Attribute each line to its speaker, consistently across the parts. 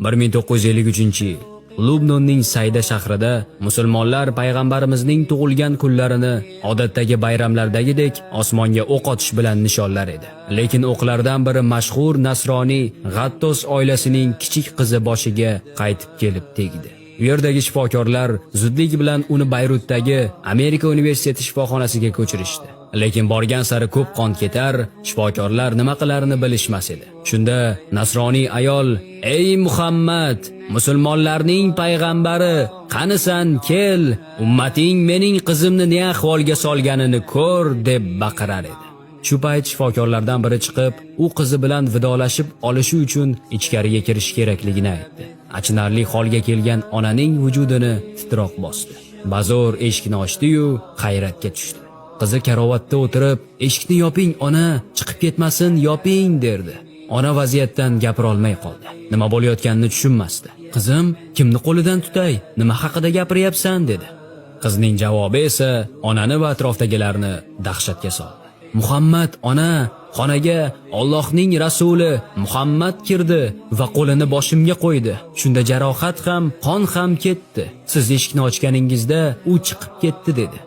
Speaker 1: 1953-yil Lubnonning Sayda shahrida musulmonlar payg'ambarimizning tug'ilgan kunlarini odatdagi bayramlardagidek osmonga o'q otish bilan nishonlar edi. Lekin o'qlardan biri mashhur nasroniy G'attos oilasining kichik qizi boshiga qaytib kelib tegdi. U yerdagi shifokorlar zudlik bilan uni Bayrutdagi Amerika universiteti shifoxonasiga ko'chirishdi. Lekin borgan sari ko'p qon ketar, shifokorlar nima qilarini bilishmas edi. Shunda nasroniy ayol: "Ey Muhammad, musulmonlarning payg'ambari, qanisan, kel, ummating mening qizimni ne ahvolga solganini ko'r" deb baqirar edi. Shu payt shifokorlardan biri chiqib, u qizi bilan vidolashib olishi uchun ichkariga kirish kerakligini aytdi. Achinarli holga kelgan onaning vujudini titroq bosdi. Bazo'r eshikni ochdi-yu, hayratga tushdi. Qizi karavotda o'tirib, "Eshikni yoping, ona, chiqib ketmasin, yoping" derdi. Ona vaziyatdan gapira olmay qoldi. Nima bo'layotganini tushunmasdi. "Qizim, kimni qo'lidan tutay? Nima haqida gapiryapsan?" dedi. Qizning javobi esa onani va atrofdagilarni dahshatga soldi. "Muhammad, ona, xonaga Allohning rasuli Muhammad kirdi va qo'lini boshimga qo'ydi. Shunda jarohat ham, qon ham ketdi. Siz eshikni ochganingizda u chiqib ketdi" dedi.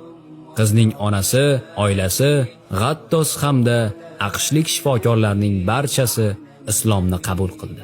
Speaker 1: Qizning onasi, oilasi, G'attos hamda AQShlik shifokorlarning barchasi islomni qabul qildi.